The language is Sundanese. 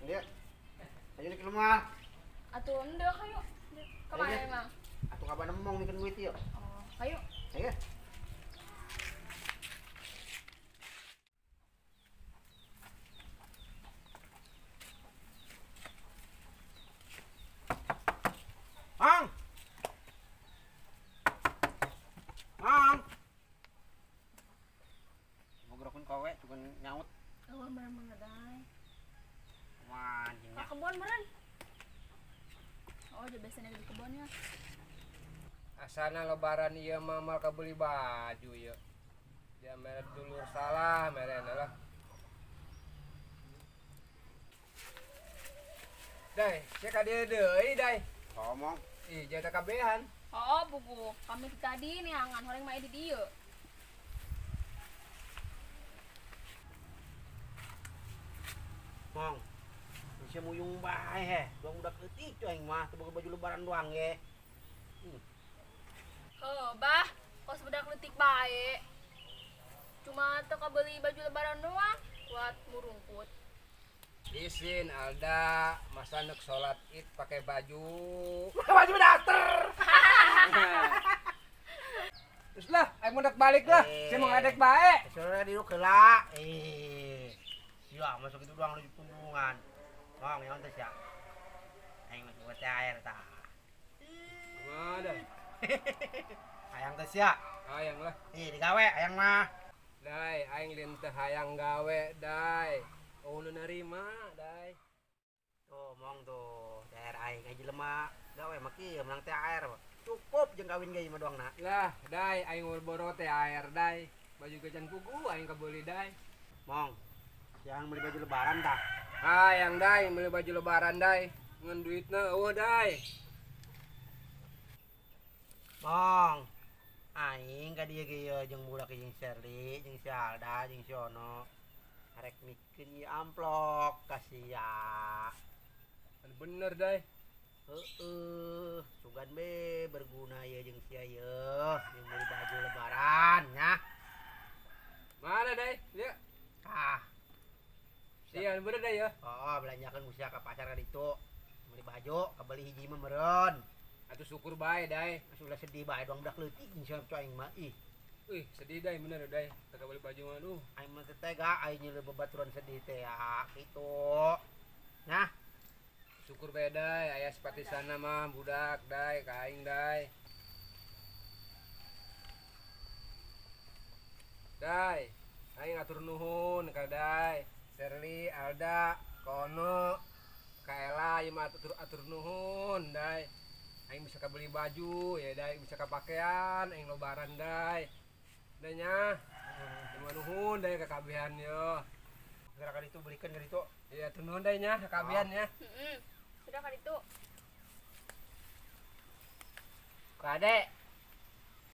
Dia. Ayo di rumah. Atuh endeu hayu. Kemana emang? Atuh kapan emong bikin duit yuk. Oh, hayu. Ayo. Ang. Ang. Mau gerokin kowe cuman nyaut. Oh, meren mengadai. Wah, anjingnya. Ke kebun meren. Oh, biasanya di kebunnya. Asana lebaran ieu mah mal kabeli baju ieu. Dia mere dulur salah merena lah. Dai, sia ka dieu deui, Dai. Ngomong. Ih, jata kabehan. Oh, buku. Kami tadi nih angan horeng mae di dieu. Mong. Sia muyung bae he. Doang udah leutik cuy aing mah teu boga baju lebaran doang ge. Heuh, bah, kos budak leutik bae. Cuma teu kabeli baju lebaran doang buat murungkut. Isin Alda, masa nek sholat id pakai baju. Baju daster. Terus lah, aing mau balik lah. Saya mau ngadek bae. Soalnya di heula. Sia masuk itu doang lu punggungan. Mong, yang teh sia. Aing mah buat air tah. Mana? Hayang teh sia. Hayang lah. Ih, digawe hayang mah. Dai, aing lain teh hayang gawe, dai. Oh, nu nerima, dai. Tuh, mong tuh, THR aing aja lemah. Gawe mah kieu menang THR. Cukup jeung kawin ge mah doang na. Lah, dai, aing boro THR, dai. Baju gajan pugu aing kabeli, dai. Mong, yang beli baju lebaran tah? Hayang, dai, beli baju lebaran, dai. Ngan duitna eueuh, dai. Mong, aing ka dieu ge ieu jeung budak jeung Sherly, jeung si Alda, jeung si Ono. Arek mikeun ieu amplok ka sia. Bener, dai. Heeh, sugan be berguna ieu jeung sia ieu, jeung beli baju lebaran nya. Mana, dai? Lihat. Ah. Iya, bener dai ya. Oh, belanjakeun ku sia ka pasar ka ditu. Beli baju, kabeli hiji mah meureun. Atuh syukur bae, dai. Ulah sedih bae doang budak leutik jeung sia aing mah ih. Wih, sedih dai bener dai. Teu kabeli baju mah aduh. Aing mah teu tega aing nyeuleuh babaturan sedih teh ya kitu. Nah, syukur bae dai aya sepati sana mah budak dai ka aing dai. Dai, aing atur nuhun ka dai. Sherly, Alda, Kono, ka Ela ieu mah atur nuhun dai. Aing bisa kabeli baju ya dai, bisa kapakean aing lebaran dai. Dai nya. Terima nuhun dai kakabehan yo. Gerakan itu belikan ka ditu. Iya, atur nuhun dai nya kakabehan nya. Heeh. Sudah ka ditu. Kade.